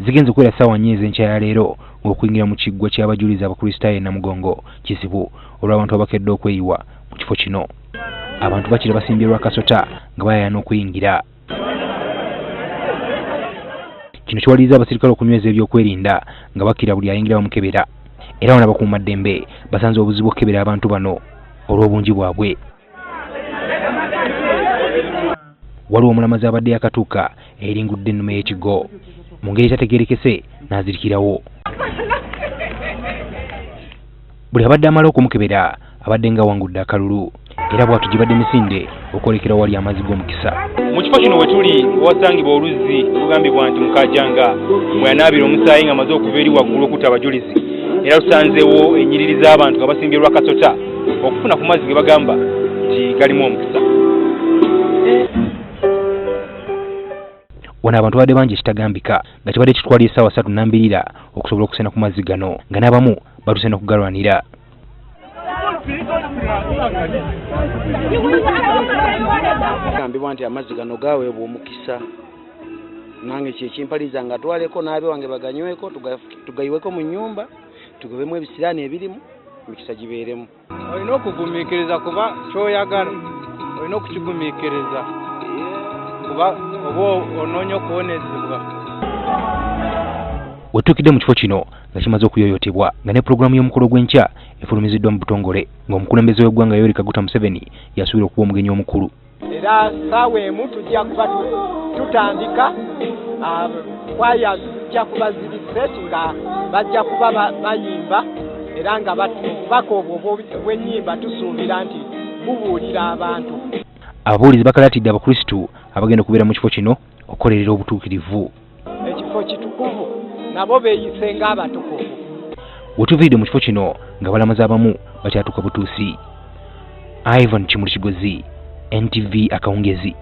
Zigenze okuwera ssaawa nnya ez'enkya ya leero ng'okuyingira mu kiggwa ky'abajulizi Abakristaayo e Namugongo kizibu olw'abantu abakedde okweyiwa mu kifo kino. Abantu bakira basimbye lwakasota nga bayayaana okuyingira. Kino kiwaliriza abasirikale okunyweza ebyokwerinda nga bakira buli ayingira bamukebera. Era wano abakuumaddembe basanze obuzibu okukebera abantu bano olw'obungi bwabwe. Waliwo omulamazi abadde yakatuuka eringudde ennume y'ekigo mu ngeri etategeerekese n'azirikirawo. Buli abadde amala okumukebera abadde nga awangudde akalulu era bw'atyo gibadde misinde okwolekera wali amazzi g'omukisa. Mu kifo kino we tuli wewasangibwa oluzzi olugambibwa nti Mukaajanga mwe yanaabira omusaayi ng'amaze okuva eri waggulu okutta abajulizi, era tusanzeewo ennyiriri z'abantu nga basimbye lwakasota okufuna ku mazzi ge bagamba nti galimu omukisa. Wano abantu babadde bangi ekitagambika nga kibadde kitwalira essaawa ssatu nnambirira okusobola okusena ku mazzi gano nga n'abamu batuuse n'okugalwanira. Gambibwa nti amazzi gano gaweebwa omukisa, nange kyekimpaliriza nga twaleko n'abe wange baganyweko, tugayiweko mu nnyumba, tugobemu ebisiraani ebirimu, emikisa gibeeremu. Olina okugumiikiriza kuba ky'oyagala olina okukigumiikiriza kuba oba onoonya okuwonezebwa. Wetuukidde mu kifo kino nga kimaze okuyoyotebwa nga ne pulogulaamu y'omukolo gw'enkya efulumiziddwa mu butongole ng'omukulembeze w'eggwanga Yoweri Kaguta Museveni yasuubira okuba omugenyi omukulu. Era ssaawa emu tujja kuba tutandika, kwaya zijja kuba ziri set nga bajja kuba bayimba era nga obubaka obwo obw'ennyimba tusuubira nti bubuulira abantu. Ababuulizi bakalaatidde Abakristu abagenda okubeera mu kifo kino okukolerera obutuukirivu. Ekifo kitukuvu nabo beeyise ng'abatukuvu. Wetuviiridde mu kifo kino nga balamazi abamu bakyatuuka butuusi. Ivan Kimuli Kigozi, NTV akawungezi.